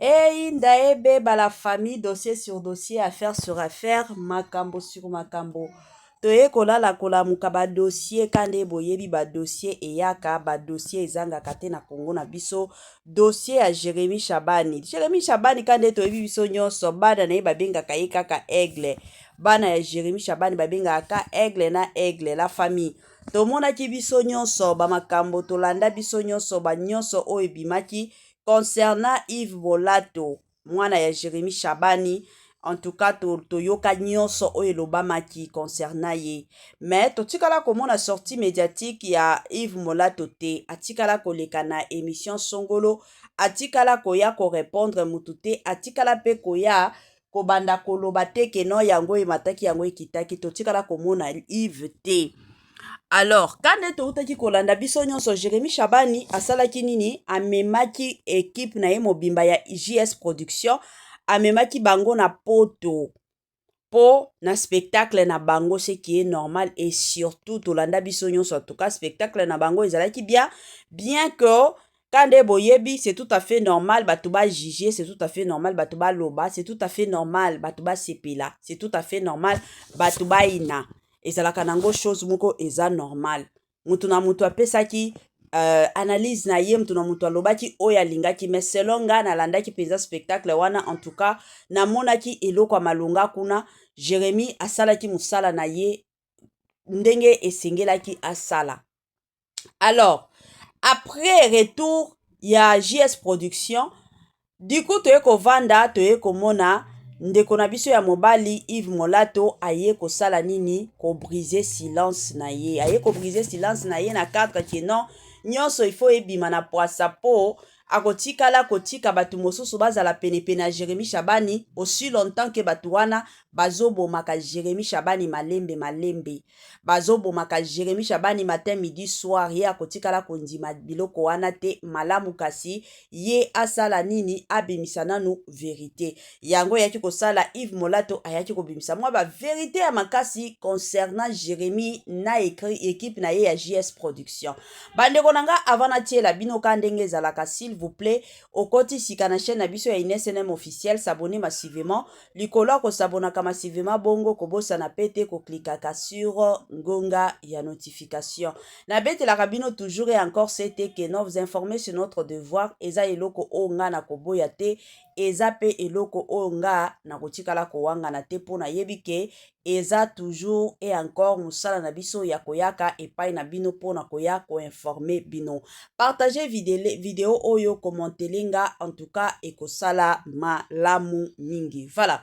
Eyinda ebeba la famille, dossier sur dossier, affaire sur affaire, makambo sur makambo. Toye kolala kolamuka ba dossier ka nde boyebi, ba dossier eyaka, ba dossier ezangaka te na Congo na biso. Dossier ya Jérémy Shabani. Jérémy Shabani ka nde toyebi biso nyonso, bana na ye babengaka ye kaka Aigle. Bana ya Jérémy Shabani babengaka ka Aigle na Aigle, la famille. Tomonaki biso nyonso ba makambo, tolanda biso nyonso ba nyonso oyo ebimaki concernant Yves Bolato, mwana ya Jérémy Shabani. En tout cas, toyoka nyonso oyo elobamaki concernant ye, mais totikala komona sortie médiatique ya Yves Molato te. Atikala koleka na émission songolo, atikala koya korépondre mutu te, atikala mpe koya kobanda koloba te ke non, yango emataki, yango ekitaki. Totikala komona Yves te. Alors, ka nde toutaki kolanda biso nyonso, Jérémy Shabani asalaki nini? Amemaki équipe na ye mobimba ya JS Production, amemaki bango na Poto mpo na spectacle na bango, ce qui est normal. Et surtout, tolanda biso nyonso, en tout cas spectacle na bango ezalaki bien, bien que ka nde boyebi, c'est tout à fait normal bato bajuge, c'est tout à fait normal bato baloba, c'est tout à fait normal bato basepela, c'est tout à fait normal bato bayina. Ezalaka nango chose moko eza normal. Mutu na mutu apesaki analyse na ye, mutu na mutu alobaki oyo alingaki. Mais selon nga, nalandaki mpenza spectacle wana, en tout cas namonaki eloko ya malonga kuna. Jérémy asalaki mosala na ye ndenge esengelaki asala. Alors, après retour ya JS Production, du coup toye kovanda, toye komona ndeko na biso ya mobali Yves Molato aye kosala nini? Kobriser silence na ye. Aye kobriser silence na ye na cadre ke non, nyonso il faut ebima na poasa, po akotikala kotika bato mosusu bazala penepene ya Jérémy Shabani aussi longtemps ke bato wana bazobomaka Jérémy Shabani malembe malembe, bazobomaka Jérémy Shabani matin, midi, soir. Ye akotikala kondima biloko wana te. Malamu kasi ye asala nini? Abimisa nanu vérité. Yango ayaki kosala, Yves Molato ayaki kobimisa mwa bavérité ya makasi concernant Jérémy na équipe na ye ya JS Production. Bandeko na nga, avant natiela bino ka ndenge ezalaka, s'il vous plaît, okoti sika na chaîne na biso ya Ines NM Officiel, s'abonner massivement. Likolo ya kosabonaka massivement bongo, kobosana pe te koklikaka sur ngonga ya notification. Nabetelaka bino toujours et encore c'était que non, vous informer, c'est notre devoir. Eza eloko oyo nga na koboya te, eza mpe eloko oyo nga na kotikala kowangana te, mpo nayebi ke eza toujours et encore mosala na biso ya koyaka epai na bino mpona koya koinformer bino. Partage video oyo, commentele nga, en tout cas ekosala malamu mingi. Voilà,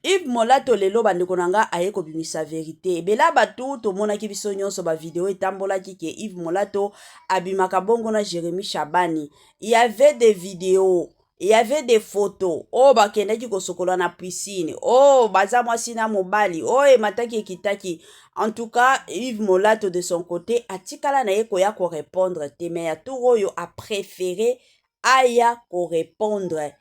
Yves Molato lelo, bandeko na nga, aye kobimisa vérité. Ebele bato tomonaki biso nyonso bavideo etambolaki ke Yves Molato abimaka bongo na Jérémy Shabani. Il y avait des vidéos, il y avait des photos oyo bakendaki kosokola na piscine, oyo baza mwasi na mobali, oyo emataki ekitaki. En tout cas, Yves Molato de son côté atikala na ye koya korépondre te, mais ya tour oyo apréféré aya korépondre,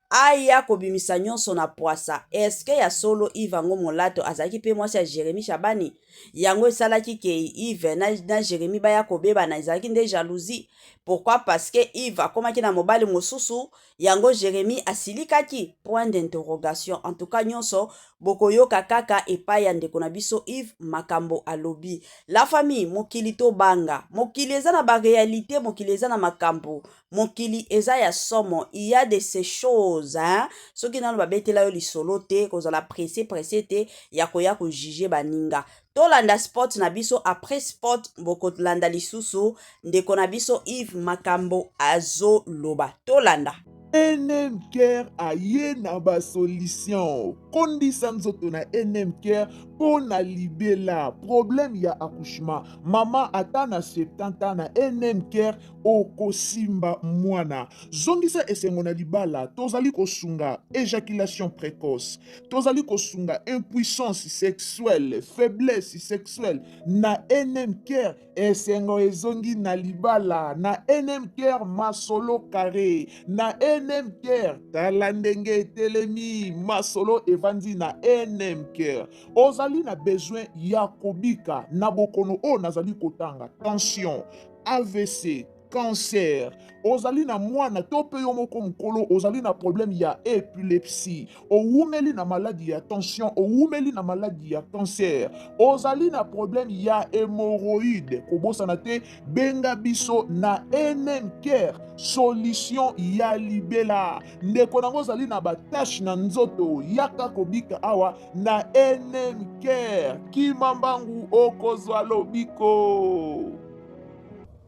aya kobimisa nyonso na poasa. Eske ya solo Yves yango Molato azalaki mpe mwasi ya Jérémy Shabani? Yango esalaki ke Yves na Jérémy baya kobebana, ezalaki nde jalousie. Pourquoi? Parce que Yves akomaki na mobali mosusu, yango Jérémy asilikaki? Point d'interrogation. En tout cas, nyonso bokoyoka kaka epai ya ndeko na biso Yves makambo alobi. La famille, mokili tobanga, mokili eza na baréalité, mokili eza na makambo, mokili eza ya somo. Il y a de ces choses, hein? Soki nano babetela yo lisolo te, kozala pressé pressé te ya koya kojuger baninga. Tolanda sport na biso. Après sport, bokolanda lisusu ndeko na biso Yves makambo azoloba. Tolanda. NM Care aye na basolution. Kondisa nzoto na NM Care mpo na libela. Problème ya accouchement, mama ata na 70 ans, na NM Care okosimba mwana. Zongisa esengo na libala. Tozali kosunga éjaculation précoce, tozali kosunga impuissance sexuelle, faiblesse sexuelle. Na NM Care, esengo ezongi na libala. Na NM Care, masolo carré. Na NM Care, tala ndenge etelemi, masolo evandi. Na NM Care, ozali na besoin ya kobika na bokono oyo nazali kotanga: tension, AVC. cancer, ozali na mwana to mpe yo moko mokolo ozali na problème ya epilepsie, owumeli na maladi ya tension, owumeli na maladi ya cancer, ozali na problème ya hémorroïde, kobosana te, benga biso na NM Care, solution ya libela. Ndeko nango ozali na batache na nzoto, yaka kobika awa na NM Care. Kima mbangu, okozwa lobiko.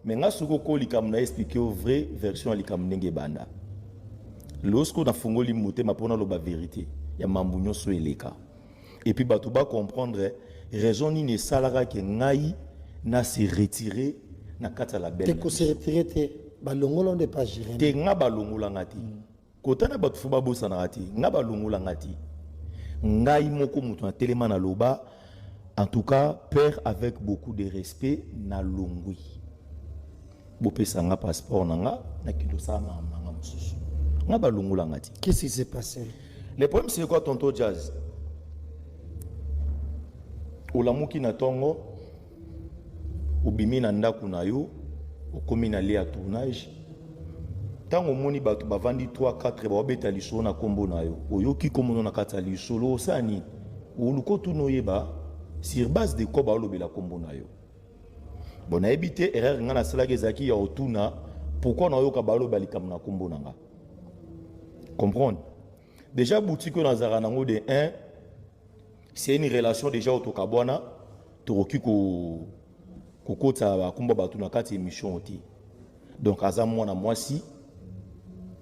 Mais nga soki oko likambo na expliquer yo vraie version ya likambo ndenge ebanda. Lorsque nafungoli motema mpo naloba vérité ya mambo nyonso eleka, et puis bato bacomprendre raison nini esalaka ke ngai na se retirer na kati ya label. Te na ko se biso. Retirer te, balongola nde pa Jérémie. Te, nga balongolanga te. Kota na bato fo babosanaka te, nga balongolanga te. Ngai moko moto natelema, naloba: en tout cas, père, avec beaucoup de respect, nalongwi, bopesa nga passeport na nga, nakende osala makambo na nga mosusu. Nga balongolanga te. Qu'est-ce qui s'est passé? Le problème, c'est quoi, tonton Jazz? Olamuki na ntongo, obimi na ndako na yo, okomi na lieu ya tournage. Ntango omoni bato bavandi 3 4, baobeta lisolo na nkombo na yo, oyoki nkombo na kati ya lisolo, osala nini? Oluka otuna, oyeba sur base de quoi baolobela nkombo na yo. Bon, nayebi te, erreur ngai nasalaki ezalaki ya otuna pourquoi naoyoka baloba likambo na nkombo na nga. Comprendre déjà, boutique oyo nazalaka nango, de 1, c'est une relation déjà oyo tokabwana, tokoki kokota bakombo bato na kati ya émission te. Donc aza mwana mwasi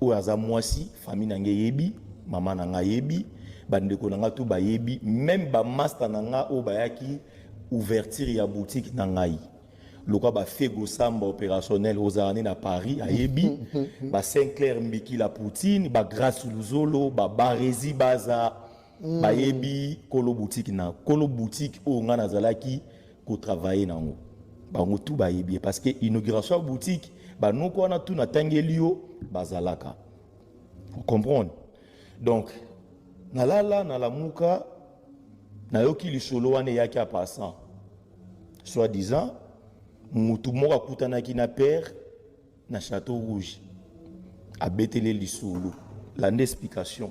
oyo aza mwasi, famille na ngai eyebi, mama na ngai ayebi, bandeko na ngai to bayebi, même bamaster na ngai oyo bayaki ouverture ya boutique na ngai, lokwa bafego samba opérationnel ozala nde na Paris ayebi, baSinclair Mbiki la Poutine, baGrace Luzolo, baBaresi, baza bayebi kolo boutique na kolo boutique oyo ngai nazalaki kotravailler nango. Bango tu bayebi ye, parce que inauguration ya boutique, banoko wana tu natangeli yo bazalaka. Comprendre? Donc nalala, nalamuka, nayoki lisolo wana eyaki ya passant, soit disant mutu moko akutanaki na père na Château Rouge, abeteli lisolo. Landa explication: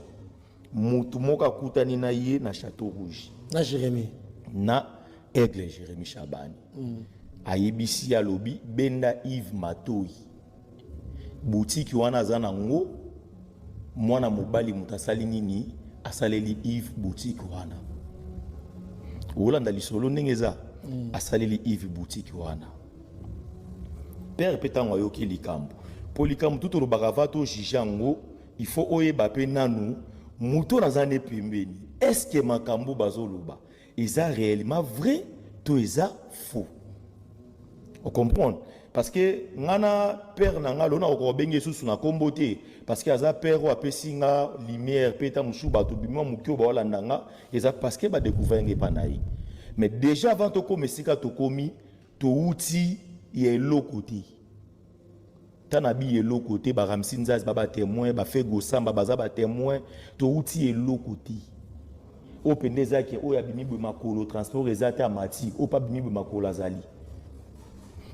mutu moko akutani na ye na Château Rouge. Na Jérémie. Na Aigle Jérémi Chabani. Ayebisi, alobi: benda Yves Matoi, boutique wana aza nango, mwana mobali moto asali nini, asaleli Yves boutique wana. Olanda lisolo ndenge eza. Asaleli Yves boutique wana. Père mpe, ntango ayoki likambo, mpo likambo tu tolobaka va tojuger yango, il faut oyeba mpe nanu moto oyo aza ne pembeni, est-ce makambo bazoloba eza réellement vrai to eza faux? Ocomprendre? Parce que nga na père na nga, lelo nakoka kobenge lisusu na nkombo te, parce que aza père oyo apesi nga lumière. Mpe ta mosusu bato bima moke oyo baolanda nga, eza parce que badécouvrir nga epa na ye. Mais déjà, avant tokóma esika tokomi, touti ya eloko te. Ta na bi eloko te, baRamsi Nzazi ba batémoin, baFego Samba baza batémoin. Touti eloko te. Oyo mpenza ezaki oyo abimi boye makolo, transport eza te, amati oyo mpe abimi boye makolo azali.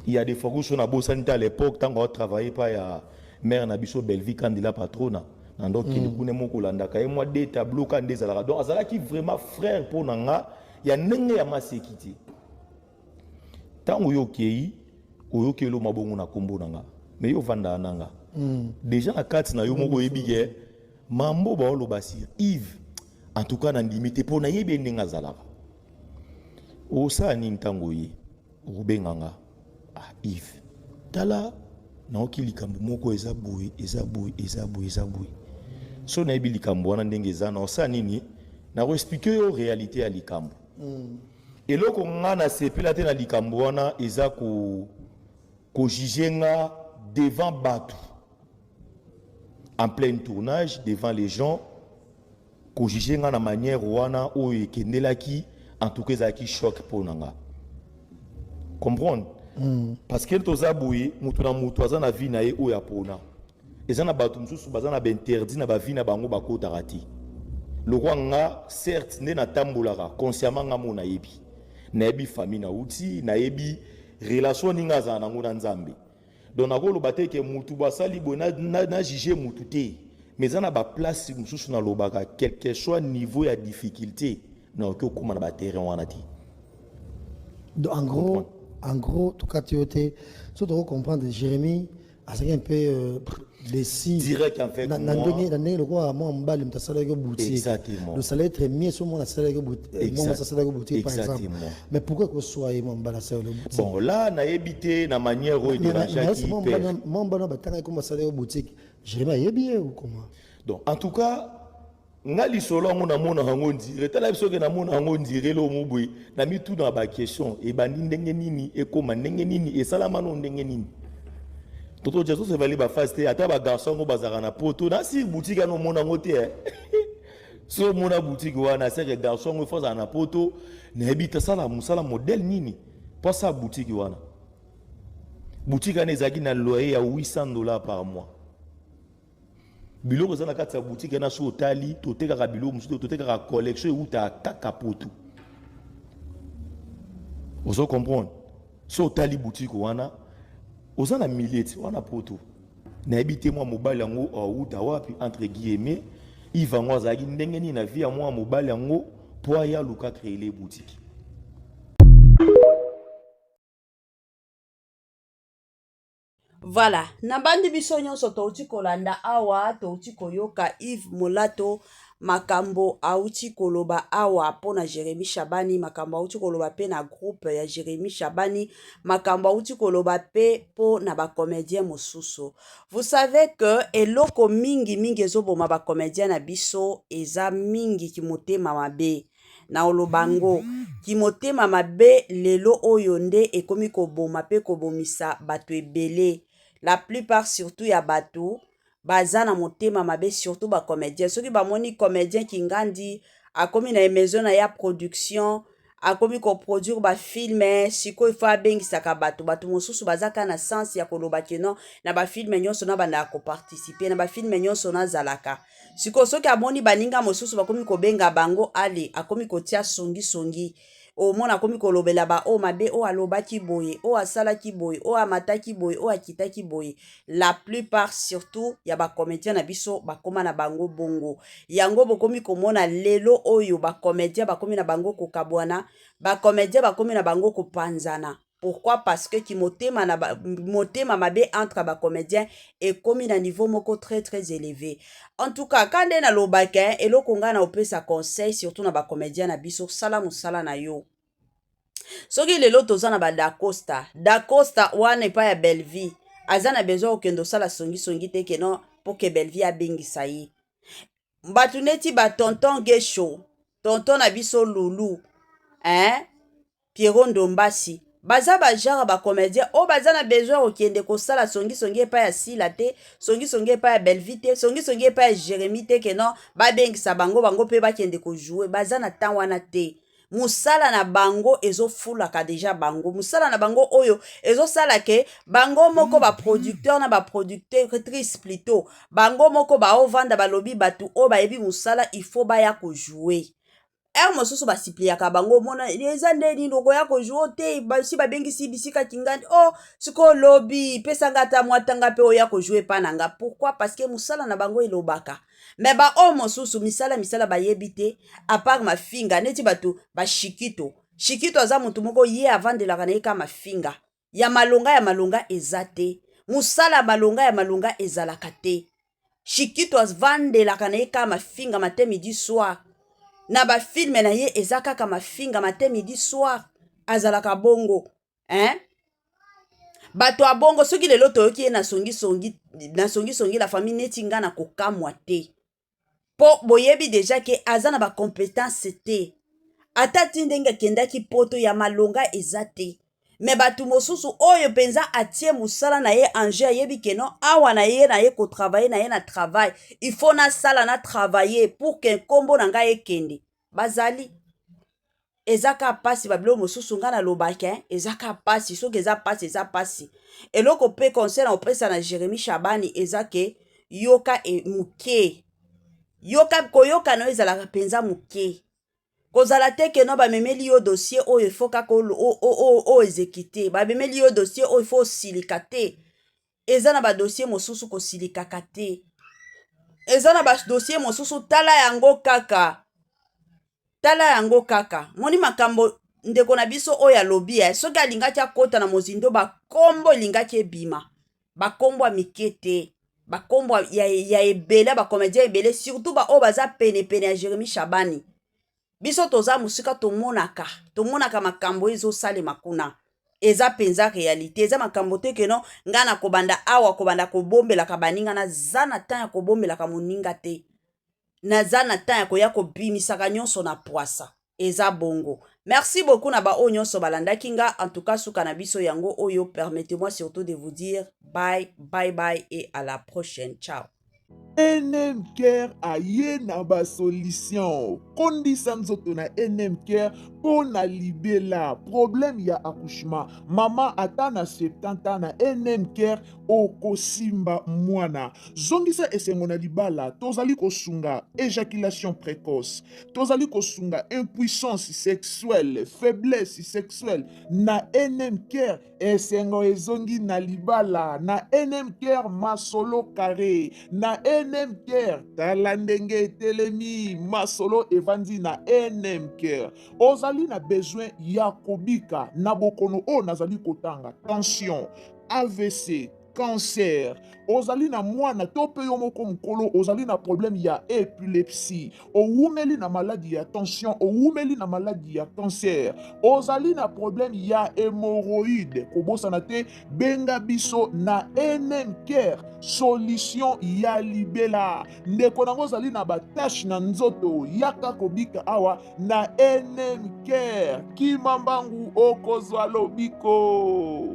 Il y a des fois kuso nabosani te, à l'époque ntango aotravaille pa ya mare na biso Belvi Kandila Patrona na ndokende kuna moko, olandaka ye mwa de tableau ka nde ezalaka. Donc azalaki vraiment frère mpo na nga ya ndenge ya maseki te. Ntango oyo okei, oyoki elo mabongo na nkombo na nga, mais yo ovandaka na nga déjà na kati na yo moko, oyebi ke mambo baoloba sur Yves, en tout cas nandimi te, mpo nayebi ye ndenge azalaka. Osala nini? Ntango oye, okobenga nga: ah Yves, tala, naoki likambo moko eza boye, eza boye, eza boye, eza boye. So nayebi likambo wana ndenge eza, na osala nini? Nakoexpliquer yo réalité ya likambo. Eloko nga nasepela te na likambo wana eza kojuger nga devant bato en plein tournage, devant les gens, kojuger nga na manière wana oyo ekendelaki. En tout cas ezalaki choc mpo na nga. Comprendre? Parce que toza boye, moto na moto aza na vie na ye oyo apona. Eza na bato mosusu baza na bainterdit na bavie na bango, bakotaka te. Lokwa nga, certes, nde natambolaka consciemment, nga mo nayebi, nayebi famille nauti, nayebi relation ndenge azala nango na Nzambe. Donc nakoloba te ke mutu basali boye na, na, na juge mutu te, mais eza na baplace mosusu nalobaka, quelque soit niveau ya difficulté, nakoki okóma na baterrain wana te. Donc, en gros, tokati yo te, so toko comprendre Jérémie azalaki un peu déçu. Direct avec na moi. Ndenge na ndenge lokola mwa mobali moto asalaki boutique. Exactement. Donc ça allait être mieux so mwana asalaki boutique, mwa mwasi asalaki boutique par exemple. Exactement. Mais pourquoi koswa ye mwa mobali asalaki boutique? Bon, là nayebi te na manière oyo edérangeaki père. Mwa mobali oyo batangaki kombo asalaki boutique, Jérémie ayebi ye ou comment? Donc en tout cas, nga lisolo yango namona yango ndire, tala biso ke namona yango ndire lo boye na mituna baquestion ebandi ndenge nini, ekóma ndenge nini, esalama no ndenge nini. Toto Jesus evali bafase te, ata bagarçon yango bazalaka na poto nasi boutique wana omona yango te, eh. So omona boutique wana, seke garçon yango efo azala na poto. Nayebi te asala mosala modèle nini mpo asala boutique wana. Boutique wana ezalaki na loyer ya 800 $ par mois. Biloko eza na kati ya boutique wana, so otali, totekaka biloko mosusu, totekaka collection eutaka kaka poto. Ozo comprendre? So otali boutique wana, oza na milieu ti wana poto. Nayebi te mwa mobali yango auta wapi, entre guillemets. Ive yango azalaki ndenge nini na vie ya mwa mobali yango mpo aya luka créer boutique? Voilà, nabandi biso nyonso touti kolanda awa, touti koyoka Yves Molato, makambo auti koloba awa mpo na Jérémi Shabani, makambo auti koloba mpe na groupe ya Jérémi Shabani, makambo auti koloba mpe mpo na bacomédien mosusu. Vous savez que eloko mingi mingi ezoboma bacomédien na biso eza mingi kimotema mabe. Na oloba ngo kimotema mabe lelo oyo nde ekomi koboma mpe kobomisa bato ebele. La plupart surtout ya bato baza na motema mabe, surtout bacomédien. Soki bamoni comédien kingandi akomi na maison na ya production, akomi koproduire bafilm, sikoyo ifo abengisaka bato. Bato mosusu baza kaka na sens ya koloba ke non, na bafilm nyonso na bandaka koparticiper, na bafilm nyonso nazalaka. Sikoyo soki amoni baninga mosusu bakomi kobenga bango, ale akomi kotia songisongi. Omona akomi kolobela ba oyo mabe, oyo alobaki boye, oyo asalaki boye, oyo amataki boye, oyo akitaki boye. La plupart surtout ya bacomédien na biso bakóma na bango bongo. Yango bokomi komona lelo oyo bacomédien bakomi na bango kokabwana, bacomédien bakomi na bango kopanzana. Pourquoi? Parce que kimotema na motema mabe entre bacomédien ekomi na niveau moko très très élevé. En tout cas, ka nde nalobaka, eloko ngai na opesa conseil surtout na bacomédien na biso: sala mosala na yo. Soki lelo toza na badacosta, Dacosta wana epai ya Bellevie aza na besoin kokende osala songisongi te keno mpo ke Bellevie abengisa ye. Bato neti batonton Gesho, tonton na biso Lulu, hein? Piero Ndombasi, baza bagenre bacomédien oyo baza na besoin kokende kosala songisongi epai ya Sila te, songisongi epai ya Bellevie te, songisongi epai ya Jérémi te, ke non, babengisa bango, bango mpe bakende kojouer. Baza na temps wana te. Mosala na bango ezofulaka deja bango, mosala na bango oyo ezosala ke bango moko baproducteur na baproductrice plutôt, bango moko baovanda, balobi bato oyo bayebi mosala, il faut baya kojouer. Heure mosusu basuppliaka bango, omona eza nde nini, okoya kojouer te. Basi babengisi bisika kingandi o oh, sikoyo olobi pesanga ata mwa tanga mpe oya kojouer epa na nga. Pourquoi? Parce que mosala na bango elobaka. Me baoyo mosusu misala misala bayebi te à part mafinga, neti bato bashikito. Shikito aza motu moko ye avandelaka na ye kaka mafinga. Ya malonga, ya malonga eza te, mosala ya malonga, ya malonga ezalaka te. Shikito avandelaka na ye kaka mafinga matin, midi, soir. Na bafilm na ye eza kaka mafinga matin, midi, soir. Azalaka bongo, hein? Bato ya bongo, soki lelo toyoki ye na songisongi, na songisongi, la famille, neti nga na kokamwa te, mpo boyebi deja ke aza na bacompétence te. Ata ti ndenge akendaki poto, ya malonga eza te. Me bato mosusu oyo mpenza atie mosala na ye en jeu, ayebi ke non, awa na ye na ye kotravailler na ye na travail, il faut nasala na travailler pour ke nkombo na ngai ekende. Bazali eza kaka mpasi. Babiloko mosusu ngai nalobaka eza kaka mpasi. Soki eza mpasi, eza mpasi. Eloko mpe conseil na kopesa na Jérémi Shabani eza ke yoka e, moke yoka, koyoka na yo ezalaka mpenza moke. Kozala te ke no bamemeli yo dossier oyo, ifo kaka oexécuter. Bamemeli yo dossier oyo, ifo osilika te. Eza na ba dossier mosusu kosilikaka te. Eza na ba dossier mosusu tala yango kaka. Tala yango kaka. Moni makambo ndeko na biso oyo alobi eh, soki alingaki akota na mozindo bakombo elingaki ebima. Bakombo ya mike te. Bakombo ya, ya ebele ba comedien ebele surtout ba oyo baza pene pene ya Jeremie Shabani. Biso toza mosika tomonaka, tomonaka makambo ezosalema kuna. Eza penza realite, eza makambo te que non nga na kobanda awa kobanda kobombelaka baninga, naza na temps ya kobombelaka moninga te. Naza na temps ya koya kobimisaka nyonso na pwasa. Eza bongo. Merci beaucoup na ba oyo nyonso balandaki nga. En tout cas suka na biso yango oyo. Permettez-moi surtout de vous dire bye bye bye et à la prochaine. Ciao. NM Care aye na ba solution. Kondisa nzoto na NM Care mpo na libela. Problème ya accouchement. Mama ata na 70 ans na NM Care okosimba mwana. Zongisa esengo na libala. Tozali kosunga ejaculation precoce. Tozali kosunga impuissance sexuelle, faiblesse sexuelle na NM Care. Esengo ezongi na libala na NM Care masolo carre na NM Care tala ndenge etelemi masolo evandi na NM Care. Ozali na besoin ya kobika na bokono oyo nazali kotanga tension, AVC, cancer, ozali na mwana to mpe yo moko mokolo ozali na problème ya epilepsie, owumeli na maladi ya tension, owumeli na maladi ya cancer, ozali na problème ya hémorroïde, kobosana te, benga biso na NM Care, solution ya libela. Ndeko nango ozali na ba tache na nzoto, yaka kobika awa na NM Care. Kima mbangu okozwa lobiko.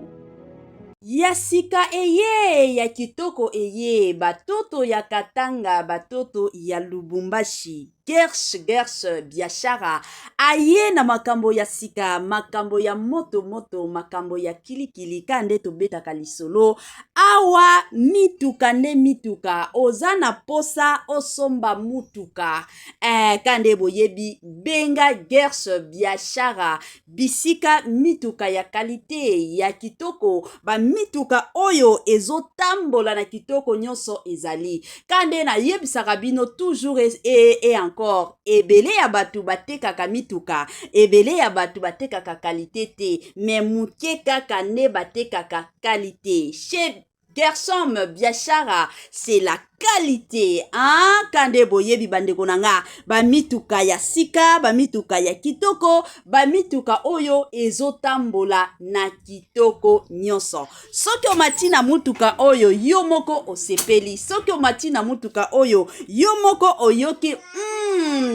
Ya sika eye, ya kitoko eye, batoto ya Katanga, batoto ya Lubumbashi, Gersh Gersh Biashara aye na makambo ya sika, makambo ya moto moto, makambo ya kilikili, ka nde tobetaka lisolo awa. Mituka nde mituka, oza na posa osomba mutuka eh, ka nde boyebi, benga Gersh Biashara Bisika mituka ya kalite ya kitoko, ba mituka oyo ezotambola na kitoko nyonso ezali. Ka nde nayebisaka bino toujours et, et, et encore, ebele ya bato batekaka mituka, ebele ya bato batekaka kalite te, mais moke kaka nde batekaka kalite. Chez Gersom Biashara c'est la qualité hein? Kande boyebi bandeko na nga bamituka ya sika bamituka ya kitoko bamituka oyo ezotambola na kitoko nyonso soki omati na mutuka oyo yo moko osepeli soki omati na mutuka oyo yo moko oyoki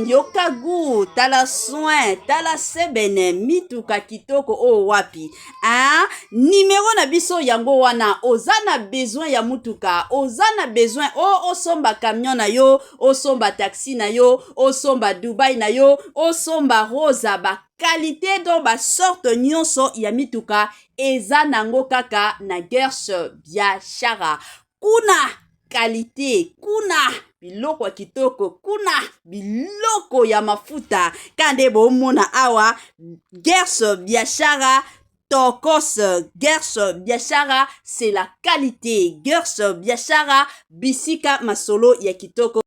yoka gu tala soin tala sebene mituka kitoko oyo wapi Ah, numero na biso yango wana. Oza na besoin ya mutuka, oza na besoin o osomba camion na yo, osomba taxi na yo, osomba Dubai na yo, osomba Rosa, ba qualité donc ba sorte nyonso ya mituka eza nango kaka na Gersh Biashara. Kuna qualité, kuna biloko ya kitoko, kuna biloko ya mafuta. Kande bomona awa Gersh Biashara Tokos. Gersh Biashara c'est la qualité. Gersh Biashara bisika masolo ya kitoko.